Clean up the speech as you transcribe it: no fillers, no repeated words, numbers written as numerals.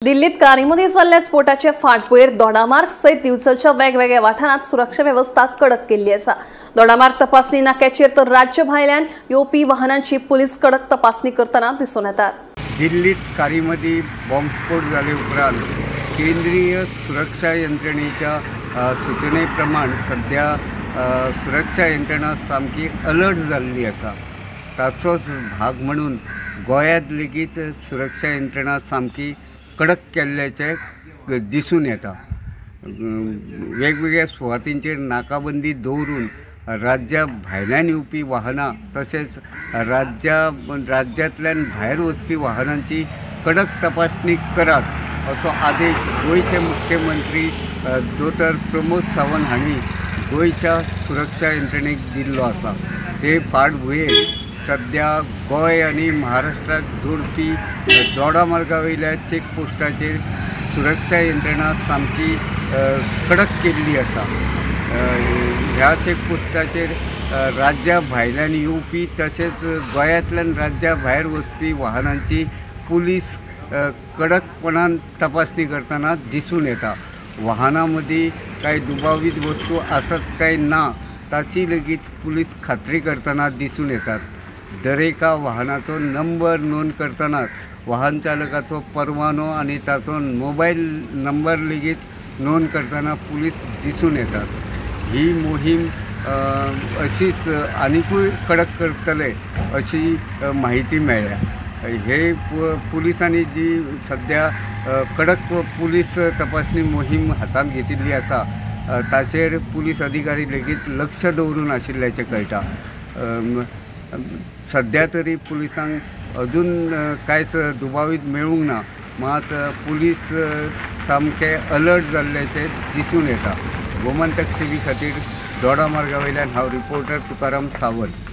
दिल्लीत कारीमध्ये जाल्ल्या स्फोटाचे फाटभुंयेर दोडामार्ग सयत दिवचलच्या वेगवेगळ्या वाठारांत सुरक्षा वेवस्था कडक केल्ली आसा। दोडामार्ग तपासणी नाक्याचेर तर राज्य भायल्यान येवपी वाहनांची पुलीस कडक तपासणी करतना दिसून येतात। दिल्लीत कारीमध्ये बॉम्बस्फोट जाले उपरांत केंद्रीय सुरक्षा यंत्रणेच्या सूचनेप्रमाण सध्या सुरक्षा यंत्रणा सामकी अलर्ट जाल्ली आसा। ताचोच भाग म्हणून गोंयांत लेगीत सुरक्षा यंत्रणा सामकी कडक केल्ल्याचें दिसून येता। वेगवेगळ्या सुवातींचेर नाकाबंदी दवरून राज्या भायल्यान येवपी वाहनां तशेंच राज्यांतल्यान भायर वचपी वाहनांची कडक तपासणी करात असो आदेश गोंयचे मुख्यमंत्री दोतोर प्रमोद सावंत हांणी गोंयच्या सुरक्षा यंत्रणेक दिल्लो आसा। ते फाटभुंयेर सध्या गोंय आनी महाराष्ट्राक जोडपी दोडामार्गा वयल्या चेकपोस्टाचेर सुरक्षा यंत्रणा सामकी कडक केल्ली आसा। ह्या चेकपोस्टाचेर राज्या भायल्यान येवपी तशेंच गोंयांतल्यान राज्या भायर वचपी वाहनांची पुलीस कडकपणान तपासणी करतना दिसून येता। वाहनां मदीं कांय दुबावीत वस्तू आसत काय ना ताची लेगीत पुलीस खात्री करतना दिसून येतात। दरेका वाहनाचो नंबर नोंद करतना वाहन चालकाचो परवानो आनी ताचो मोबायल नंबर लेगीत नोंद करतना पुलीस दिसून येतात। ही मोहीम अशीच आनिकूय कडक करतले अशी म्हायती मेळ्ळ्या। हे पुलिसांनी जी सध्या कडक पुलीस तपासणी मोहीम हातांत घेतिल्ली आसा ताचेर पुलीस अधिकारी लेगीत लक्ष दवरून आशिल्ल्याचें कळटा। सध्या तरी पुलिसांक अजून कांयच दुबावीत मेळूंक ना, मात पुलीस सामके अलर्ट जाल्ल्याचें दिसून येता। गोमंतक टीव्ही खातीर दोडामार्गा वयल्यान हांव रिपोर्टर तुकाराम सावंत।